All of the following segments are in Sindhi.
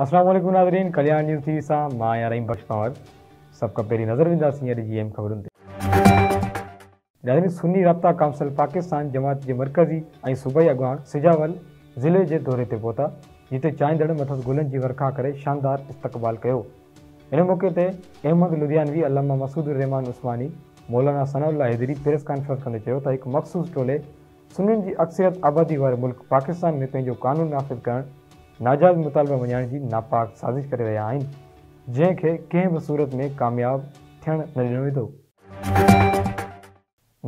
السلام عليڪم ناظرين ڪلياڻ نيوز ٽي وي سان مان آهيان رحيم بخش پنهور. سڀ کان پهرين نظر وجهنداسين اڄ جي اهم خبرن تي. ناظرين سني رابطا ڪائونسل پاڪستان جماعت جي مرڪزي ۽ صوبائي اڳواڻ سجاول ضلعي جي دوري تي پهتا جتي چاهيندڙ مٿس گلن جي ورکا ڪري شاندار استقبال ڪيو. ان موقعي تي احمد لڌيانوي، علامه مسعود الرحمان عثماني، مولانا ثناء الله حيدري پريس ڪانفرنس ڪندي چيو ته هڪ مخصوص ٽولي سنين جي اڪثريت آبادي واري ملڪ پاڪستان ۾ پنهنجو قانون نافذ ڪرڻ ناجائز مطالبا مڃائڻ جي ناپاڪ سازش ڪري رهيا آهن جنهن کي ڪنهن به صورت ۾ ڪامياب ٿيڻ نه ڏنو ويندو.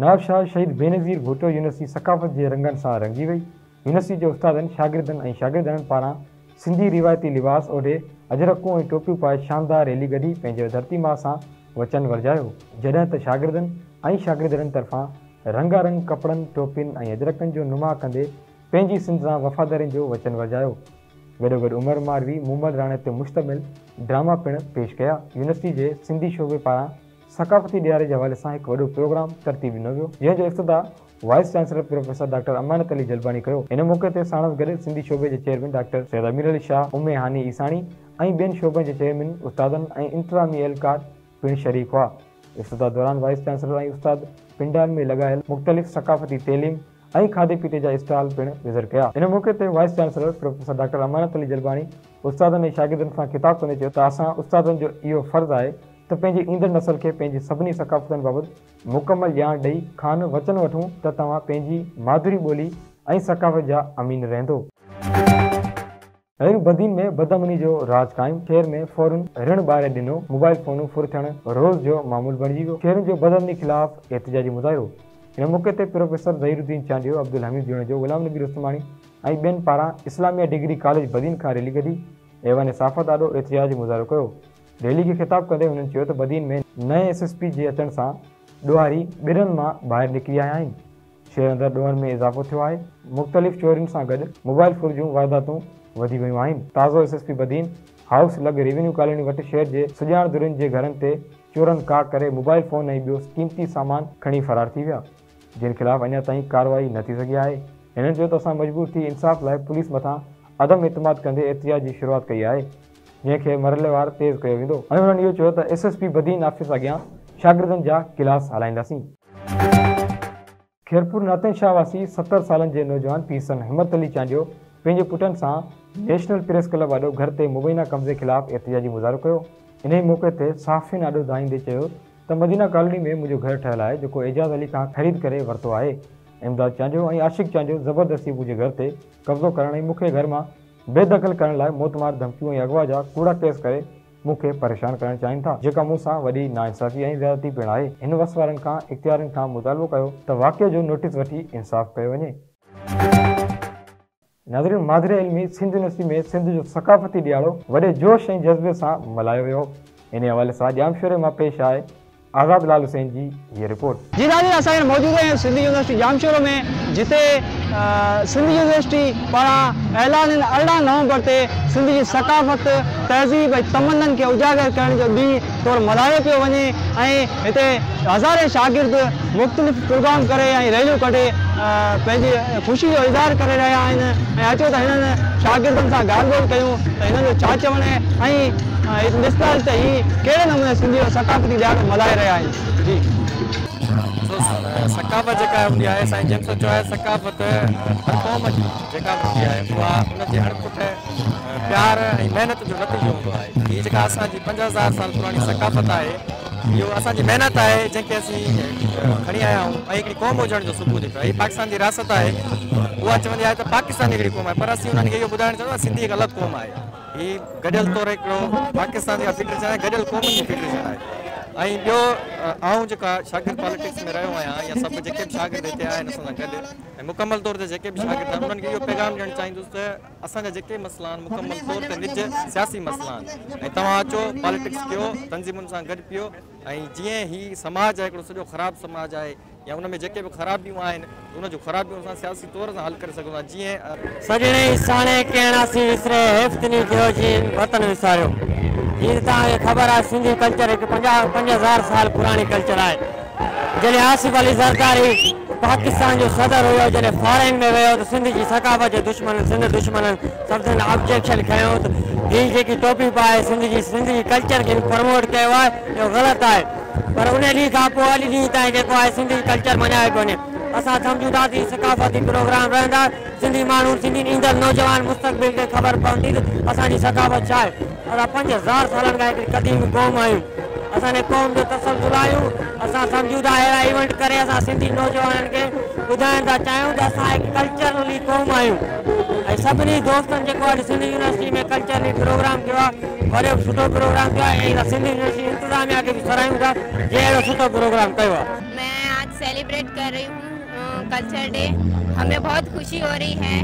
نوابشاهه شهيد بينظير ڀٽو يونيورسٽي ثقافت جي رنگن سان رڱجي وئي، يونيورسٽي جي استادن، شاگردن ۽ شاگردياڻين پاران سنڌي روايتي لباس اوڍي اجرڪون ۽ ٽوپيون پائي شاندار ريلي ڪڍي پنهنجي ڌرتي ماء سان وچن ورجايو، جڏهن ته شاگردن ۽ شاگردياڻين طرفان رنگا رنگ ڪپڙن، ٽوپين ۽ اجرڪن جو نماء ڪندي پنهنجي سنڌ سان وفادارين جو وچن ورجايو. گڏوگڏ عمر ماروي، مومل راڻي تي مشتمل ڊراما پڻ پيش ڪيا. يونيورسٽي جي سنڌي شعبي پاران ثقافتي ڏهاڙي جي حوالي سان هڪ وڏو پروگرام ترتيب ڏنو ويو، جنهن جو افتتاح vice chancellor professor doctor Amanat Ali Jalbani ڪيو. ان موقعي تي ساڻس گڏ سنڌي شعبي جي چيئرمين ڊاڪٽر سيد امير علي شاهه، ام هاني عيساڻي ۽ ٻين شعبن جي چيئرمين، استادن ۽ انتظامي اهلڪار پڻ شريڪ هئا. افتتاح دوران وائيس چانسلر ۽ استاد پنڊال ۾ لڳايل مختلف ثقافتي تعليم ۽ کاڌي پيتي جا اسٽال پڻ وزٽ ڪيا. ان موقعي تي vice chancellor professor doctor Amanat Ali Jalbani استادن ۽ شاگردن سان خطاب ڪندي چيو ته اسان استادن جو اهو فرض آهي ته پنهنجي ايندڙ نسل کي پنهنجي سڀني ثقافتن بابت مڪمل ڄاڻ ڏئي کانئن وچن وٺون ته توهان پنهنجي مادري ٻولي ۽ ثقافت جا امين رهندو. بدين ۾ بدامني جو راڄ قائم، شهر ۾ ڦورن رڻ ٻاري ڏنو، موبائل فونون ڦر ٿيڻ روز جو معمول بڻجي ويو، شهرين جو بدامني خلاف احتجاجي مظاهرو، ان موقعي تي پروفيسر ظهير الدين چانڊيو، عبدالحميد جوڻيجو، غلام نبي رستماڻي ۽ ٻين پاران اسلاميه ڊگري ڪاليج بدين کان ريلي ڪڍي ايوان صحافت آڏو احتجاجي مظاهرو ڪيو، ريلي کي خطاب ڪندي هنن چيو ته بدين ۾ نئين ايس ايس پي جي اچڻ سان ڏوهاري ٻرن مان ٻاهر نڪري آيا آهن. شهر اندر ڏوهن ۾ اضافو ٿيو آهي، مختلف چورين سان گڏ موبائل ڦر جون وارداتون وڌي ويون آهن، تازو S S P Badin house لڳ ريونيو ڪالوني وٽ شهر جي سڄاڻ ڌرين جي گهرن تي چورن ڪاهه ڪري موبائل فون ۽ ٻيو قيمتي سامان کڻي فرار ٿي ويا، جن خلاف اڃا تائين ڪارروائي نه ٿي سگهي آهي، هنن چيو ته اسان مجبور ٿي انصاف لاء پوليس مٿان عدم اعتماد ڪندي احتجاج جي شروعات ڪئي آهي، جنهن کي مرحليوار تيز ڪيو ويندو ۽ هنن اهو چيو ته S S P Badin office اڳيان شاگردن جا ڪلاس هلائينداسين. خيرپور ناٿن شاهه واسي 70 سالن جي نوجوان پيرسن همت علي چانڊيو پنهنجي پٽن سان نيشنل پريس ڪلب آڏو گهر تي مبينا قبضي خلاف احتجاجي مظاهرو ڪيو. انهي موقعي تي صحافين آڏو دانهيندي چيو ته مدينه ڪالوني ۾ منهنجو گهر ٺهيل آهي جيڪو اعجاز علي کان خريد ڪري ورتو آهي. امداد چانڊيو ۽ عاشق چانڊيو زبردستي منهنجي گهر تي قبضو ڪرڻ ۽ مون کي گهر مان بيدخل ڪرڻ لاء موتمار ڌمڪيون ۽ اغوا جا ڪوڙا ڪيس ڪري مون کي پريشان ڪرڻ چاهين ٿا، جيڪا مون سان وڏي ناانصافي ۽ زيادتي پڻ آهي. هن وس وارن کان اختيارين کان مطالبو ڪيو ته واقعي جو نوٽيس وٺي انصاف ڪيو وڃي. ناظرين مادر علمي سنڌ يونيورسٽي ۾ سنڌ جو ثقافتي ڏهاڙو وڏي جوش ۽ جذبي سان ملهايو ويو. انهي حوالي سان ڄامشوري مان پيش آهي آزاد لال حسين جي هيء رپورٽ. جي ناظرين اسان هينئر موجود آهيون سنڌ يونيورسٽي ڄامشورو ۾ جتي سنڌ يونيورسٽي پاران اعلانيل 18 نومبر تي سنڌ جي ثقافت، تهذيب ۽ تمدن کي اجاگر ڪرڻ جو ڏينهن طور ملهايو پيو وڃي ۽ هتي هزارين شاگرد مختلف پروگرام ڪري ۽ ريليون ڪڍي پنهنجي خوشي جو اظهار ڪري رهيا آهن ۽ اچو ته هنن شاگردن سان ڳالهه ٻولهه ڪيون ته هنن جو ڇا چوڻ آهي ۽ ڏسنداسين ته هي ڪهڙي نموني سنڌي جو ثقافتي ڏهاڙو ملهائي رهيا آهن جي. سو ثقافت جيڪا هوندي آهي سائين جن سوچيو آهي ثقافت هر قوم جي جيڪا به هوندي آهي اها ان جي اڻکٽ پيار ۽ محنت جو نتيجو هوندو آهي هي جيڪا اسان جي 5000 سال پراڻي ثقافت آهي اهو اسان جي محنت آهي جنهن کي اسين کڻي آيا آهيون ۽ هڪڙي قوم هجڻ جو ثبوت هڪڙو هي پاڪستان جي رياست آهي اها چوندي آهي ته پاڪستان هڪڙي قوم آهي پر اسين انهن کي اهو ٻڌائڻ چاهيون ٿا سنڌي هڪ الڳ قوم آهي هي گڏيل طور هڪڙو پاڪستان جيڪا فيڊريشن آهي گڏيل قومن جي فيڊريشن آهي ۽ ٻيو آئون جيڪا شاگرد پاليٽڪس ۾ رهيو آهيان يا سڀ جيڪي به شاگرد هتي آيا آهن اسان سان گڏ ۽ مڪمل طور تي جيڪي به شاگرد آهن انهن کي اهو پيغام ڏيڻ چاهيندس ته اسان جا جيڪي مسئلا آهن مڪمل طور تي نج سياسي مسئلا آهن ۽ توهان اچو پاليٽڪس ڪيو تنظيمن سان گڏ پيو ۽ جيئن هي سماج آهي هڪڙو سڄو خراب سماج آهي يا ان ۾ جيڪي به خرابيون آهن ان جون خرابيون اسان سياسي طور سان حل ڪري سگهون ٿا جيئن. سڄڻين ساڻي ڪهڻاسين وسري حيف تني ٿيو جين وطن وساريو. جيئن ته توهان کي خبر آهي سنڌي ڪلچر هڪ 5000 سال پراڻي ڪلچر آهي. جڏهن آصف علي زرداري پاڪستان جو صدر هيو جڏهن فارين ۾ ويو ته سنڌ جي ثقافت جي دشمنن سنڌ دشمنن سڀني آبجيڪشن کنيو ته هي جيڪي ٽوپي پائي سنڌ جي سنڌ جي ڪلچر کي پروموٽ ڪيو آهي اهو غلط آهي پر ان ڏينهن کان پوءِ اڄ ڏينهن تائين جيڪو آهي سنڌي ڪلچر مڃايو پيو وڃي. اسان سمجهون ٿا ته ثقافتي پروگرام رهندا سنڌي ماڻهو سنڌي ايندڙ نوجوان مستقبل کي خبر پوندي ته اسان جي ثقافت ڇا آهي. اسان 5000 سالن کان هڪڙي قديم قوم آهيون. اسان جي قوم جو تسلسل آهيون. اسان سمجهون ٿا اهڙا ايونٽ ڪري اسان سنڌي نوجوانن کي ٻڌائڻ ٿا چاهيون ته اسان هڪ ڪلچرلي قوم آهيون ۽ سڀني دوستن جيڪو اڄ سنڌي يونيورسٽي ۾ ڪلچرلي پروگرام ٿيو آهي وڏو سٺو پروگرام ٿيو آهي ۽ سنڌي يونيورسٽي انتظاميا کي به سراهيون ٿا جنهن اهڙو سٺو پروگرام ڪيو آهي. मैं आज सेलिब्रेट कर रही हूँ कल्चर डे. हमें बहुत खुशी हो रही है,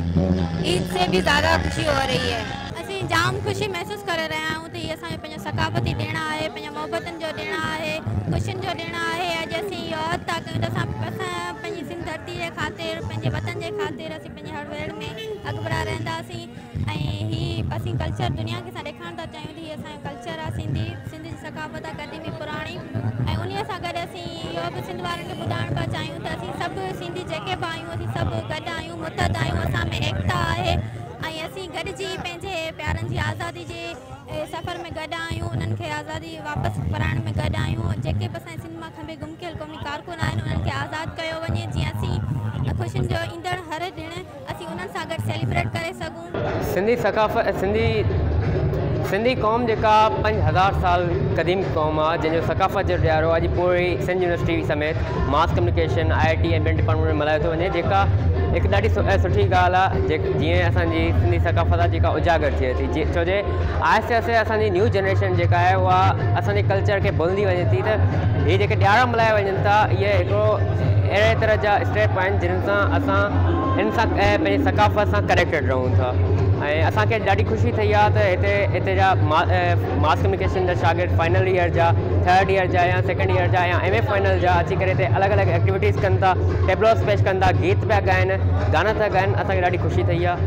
ईद से भी ज़्यादा खुशी हो रही है. असीं जाम ख़ुशी महसूस करे रहिया आहियूं त हीउ असांजो पंहिंजो सकाफ़ती ॾिण आहे, पंहिंजो मोहबतनि जो ॾिण आहे, ख़ुशियुनि जो ॾिण आहे. अॼु असीं इहो अहद था कयूं त असां पंहिंजी सिंध धरती जे ख़ातिर, पंहिंजे वतन जे ख़ातिर असीं पंहिंजे हर वेड़ में अॻिभरा रहंदासीं ऐं हीउ असीं कल्चर दुनिया खे असां ॾेखारणु था चाहियूं त हीउ असांजो कल्चर आहे, सिंधी सिंध जी सकाफ़त आहे क़दीमी पुराणी. ऐं उन सां गॾु असीं इहो बि सिंध वारनि खे ॿुधाइण पिया चाहियूं त असीं सभु सिंधी जेके बि आहियूं असीं सभु गॾु आहियूं, मुतद आहियूं, असां में एकता आहे ऐं असीं गॾिजी पंहिंजे प्यारनि जी आज़ादी जे सफ़र में गॾु आहियूं, उन्हनि खे आज़ादी वापसि कराइण में गॾु आहियूं. जेके बि असांजे सिंध मां खंभे गुम कयल क़ौमी कारकुन आहिनि उन्हनि खे आज़ादु कयो वञे, जीअं असीं ख़ुशियुनि जो ईंदड़ हर ॾिण असीं उन्हनि सां गॾु सेलिब्रेट करे सघूं. सिंधी सकाफ़त सिंधी क़ौम जेका 5000 साल क़दीम क़ौम आहे, जंहिंजो सकाफ़त जो ॾियारो अॼु पूरी सिंध यूनिवर्सिटी समेत मास कम्युनिकेशन, IT ऐं ॿियनि डिपार्टमेंट में मल्हायो थो वञे, जेका हिकु ॾाढी सुठी ॻाल्हि आहे. जीअं असांजी सिंधी सकाफ़त आहे जेका उजागर थिए थी, छो जे आहिस्ते आहिस्ते असांजी न्यू जनरेशन जेका आहे उहा असांजे कल्चर खे भुलिजी वञे थी. त हीअ जेके ॾियारा मल्हाया वञनि था इहे हिकिड़ो अहिड़े तरह जा स्टेप आहिनि जिन सां असां इन सां पंहिंजी सकाफ़त सां कनेक्टेड रहूं था. ऐं असांखे ॾाढी ख़ुशी थई आहे त हिते हिते जा मास कम्युनिकेशन जा शागिर्द फाइनल ईयर जा, थर्ड ईयर जा या सेकेंड ईयर जा या एम ए फाइनल जा अची करे हिते अलॻि अलॻि एक्टिविटीज़ कनि था, टेबलोस पेश कनि था, गीत पिया ॻाइनि, गाना था ॻाइनि. असांखे ॾाढी ख़ुशी थई आहे.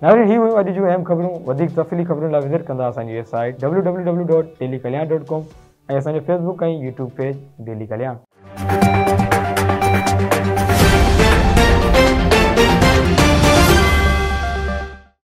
नाज़रीन, हीअ हुयूं अॼु जूं अहम ख़बरूं. वधीक तफ़सीली ख़बरुनि लाइ विज़िट कंदा असांजी वेबसाइट www.dailykalyan.com ऐं असांजो फेसबुक ऐं यूट्यूब पेज डेली कल्याण.